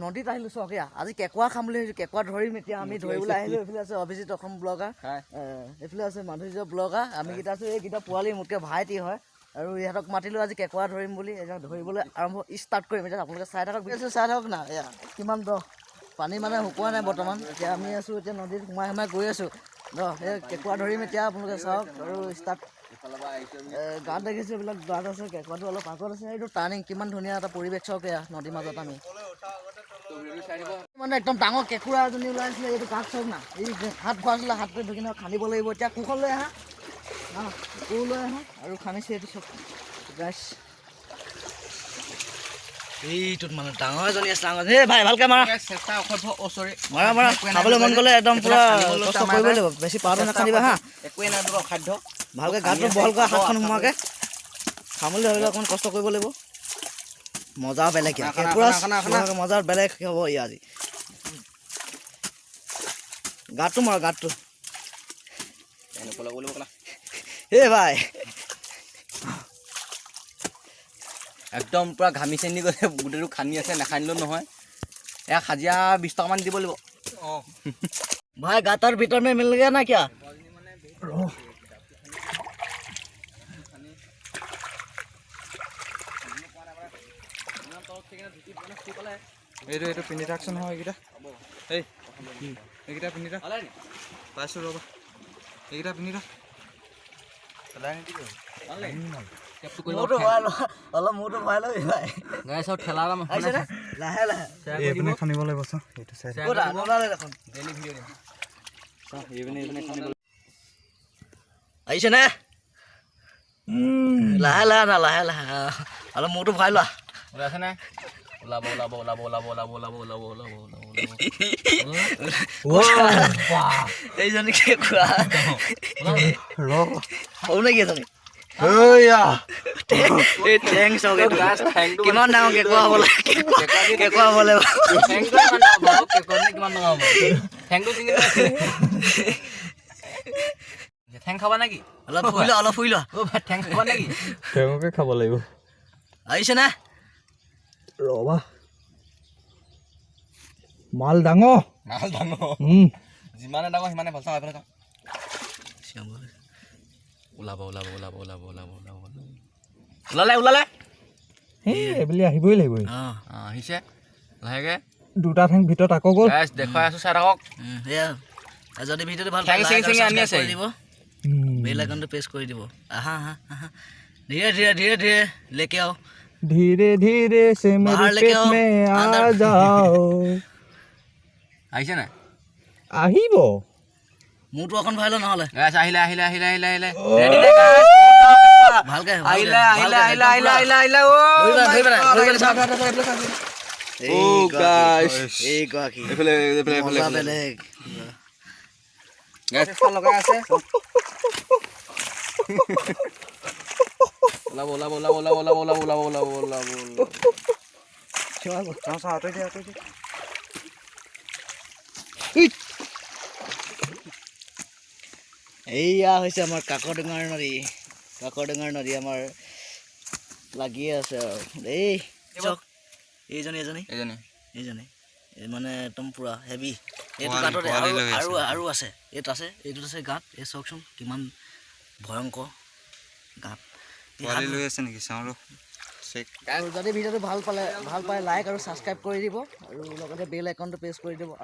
নদীত আহিলোঁ। চাওক, এয়া আজি কেঁকুৰা খাম বুলি ভাবিছোঁ, কেঁকুৰা ধৰিম এতিয়া আমি। ধৰিবলৈ আহিলোঁ। এইফালে আছে অভিজিত অসম ব্লগাৰ, এইফালে আছে মাধুৰ্য ব্লগাৰ। আমি কেইটা আছোঁ, এইকেইটা পোৱালি মোতকৈ ভাইটি হয় আৰু ইহঁতক মাতিলোঁ আজি কেঁকুৰা ধৰিম বুলি। এতিয়া ধৰিবলৈ আৰম্ভ ষ্টাৰ্ট কৰিম এতিয়া। আপোনালোকে চাই থাকক, চাই থাকক না। এয়া কিমান দ পানী, মানে শুকোৱা নাই বৰ্তমান। এতিয়া আমি আছোঁ, এতিয়া নদীত সোমাই সোমাই গৈ আছোঁ। এই কেঁকুৰা ধৰিম এতিয়া, আপোনালোকে চাওক। আৰু ষ্টাৰ্ট। গাঁত দেখিছোঁ, এইবিলাক গাঁত আছে। কেঁকুৰাটো অলপ আগত আছে। এইটো টাৰ্ণিং, কিমান ধুনীয়া এটা পৰিৱেশ চাওক। এয়া নদীৰ মাজত আমি মানে একদম ডাঙৰ কেঁকুৰা এজনী ওলাইছিলে। এইটো গাঁত চাওক না। এই হাত ভৰাইছিলে, হাতটো ধুই কিনে খান্দিব লাগিব এতিয়া। কোৰখন লৈ আহা, কোৰ লৈ আহা। আৰু খান্দিছে এইটো চাওক গাইছ। এইটোত মানে ডাঙৰ এজনী আছে, ডাঙৰ। এই ভাই, ভালকে মাৰা। চেষ্টা অসাধ্য। অ' চৰি। মাৰা মাৰা। খাবলৈ মন গ'লে একদম পুৰা কষ্ট কৰিব লাগিব। বেছি পাৰটো নাখান্দিবা হা। একোৱেই নাই বোলো অসাধ্য। ভালকৈ গাঁতটো বহল কৰা, হাতখন সোমোৱাকৈ খাম বুলি ভাবিলে অকণমান কষ্ট কৰিব লাগিব। মজা বেলেগ ইয়াৰ। কেঁকুৰা মজা বেলেগ হ'ব ইয়াৰ আজি। গাঁতটো মাৰা, গাঁতটো। এই ভাই। একদম পূৰা ঘামি চেনি গৈছে গোটেইটো। খান্দি আছে, নাখান্দিলেও নহয়। এয়া হাজিৰা 20 টকামান দিব লাগিব। অঁ। भाई, गातर भीतर में मिल गया ना क्या? এইটো পিন্ধি থাকচোন নহয়। এইকেইটা, এই এইকেইটা পিন্ধি থাক। পাইছোঁ, ৰ'বা। এইকেইটা পিন্ধি থাক। মোৰতো ভৰাই লোৱা অলপ, মোৰতো ভৰাই ল'বি ভাই। ঠেলা। আহিছে নে? লাহে লাহে। এইপিনে খান্দিব লাগিব, চা, এইটো চাইড। ক'ত নোলালে দেখোন। এইপিনে খান্দিব। আহিছে নে? লাহে লাহে না, লাহে লাহে। অলপ মূৰটো ভৰাই লোৱা। ওলাইছে নে? ওলাব, ওলাব, ওলাব, ওলাব, ওলাব, ওলাব, ওলাব, ওলাব, ওলাব, ওলাব। এইজনী কেঁকুৰা সৰু নেকি এজনী? এই ঠেং চাওক এইটো, কিমান ডাঙৰ কেঁকুৰা হ'ব লাগে, কেঁকুৰা কেঁকুৰা হ'ব লাগিব। কিমান ডাঙৰ হ'ব ঠেংটো ছিঙি? ঠেং খাবা নেকি? অলপ ফুৰি লোৱা, অলপ ফুৰি লোৱা। অ' ভাই, ঠেং খাবা নেকি? ঠেঙকে খাব লাগিব। আহিছে নে? ৰ'বা, মাল ডাঙৰ। মাল ডাঙৰ। যিমানে ডাঙৰ সিমানে ভাল। চাওঁ, এইফালে চাওঁ। ওলাব, ওলাব, ওলাব, ওলাব, ওলাব, ওলাব, ওলালে, ওলালে। এই এইবুলি আহিবই লাগিব। অঁ। অঁ, আহিছে লাহেকে। দুটা ঠেং ভিতৰত আকৌ গ'ল। গাইছ, দেখুৱাই আছোঁ, চাই থাকক। সেয়া যদি ভিডিঅ'টো ভাল ঠেং পায়, ছিঙি লাইক আৰু ছিঙি আনি ছাবস্ক্ৰাইব আছে। কৰি দিব, বেল আইকনটো প্ৰেছ কৰি দিব। আহা, আহা, আহা, धीरे धीरे, धीरे धीरे लेके आओ। धीरे धीरे से मेरे बाहर लेके पेट आओ, में आ अंदर। जाओ। আহিছে নাই? আহিব। মূৰটো অকণ ভৰাই ল নহ'লে। গাইছ, আহিলে, আহিলে, আহিলে, আহিলে, আহিলে। ভালকে। আহিলে, আহিলে, আহিলে, আহিলে, আহিলে, আহিলে। অ' ধৰিবা, ধৰিবা, ধৰিবা, চাওক। অ' গাইছ। এই গৰাকী এইফালে, এইফালে, এইফালে। মজা বেলেগ। গাইছ, লগাই আছে। ওলাব, ওলাব, ওলাব, ওলাব, ওলাব, ওলাব, ওলাব, ওলাব, ওলাব, ওলাব। চাওঁ, চাওঁ, আঁতৰি দে, আঁতৰি দে। এইয়া হৈছে আমাৰ কাকডোঙাৰ নদী। কাকডোঙাৰ নদী আমাৰ লাগিয়ে আছে। আৰু এই চাওক, এইজনী, এজনী। এইজনী। এইজনী, এই মানে একদম পূৰা হেভি এইটো পোৱালি, গাঁততে। পোৱালি আৰু লৈ আৰু আছে। আৰু আছে, এইটো আছে, এইটোত আছে গাঁত। এই চাওকচোন, কিমান ভয়ংকৰ গাঁত এই। পোৱালি লৈ আছে নেকি চাওঁ ৰ, চেক। আৰু যদি ভিডিঅ'টো ভাল পালে, ভাল পায়, লাইক আৰু ছাবস্ক্ৰাইব কৰি দিব আৰু লগতে বেল আইকনটো প্ৰেছ কৰি দিব।